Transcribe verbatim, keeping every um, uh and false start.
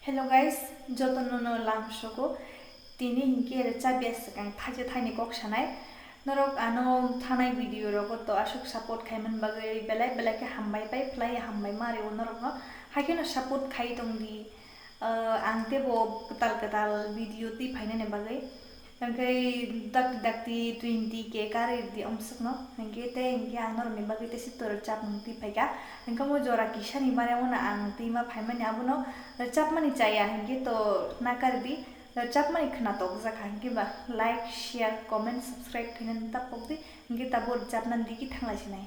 Hello guys, jotono no lamsogo. Tini hinkhe rwchapya swkang thaisa thaini kok sanai. Norok ano thanai video rogo to aswk support khaimani bagwi belai belai khe hambai pai phlai hambai ma rwo norokno. Haikhe no support khai tongdi. Ah, ang teibo kwtal kwtal video twi phainani bagwi. Hingke dakti dakti twenty K karwi di omsokno. Hingke tei hingke ang norokni bagwi tei sitor rwchapmung twi phaikha. Hingke omo jora kisani baremo no ang twi ma phaimani abono rwchapmani chaya hingke to na karwi di. Rwchapmani khna tokjakha hingke ba like, share, comment, subscribe khainani ta pokdi. Hingke tabo rwchapnani digi thanglai sinai.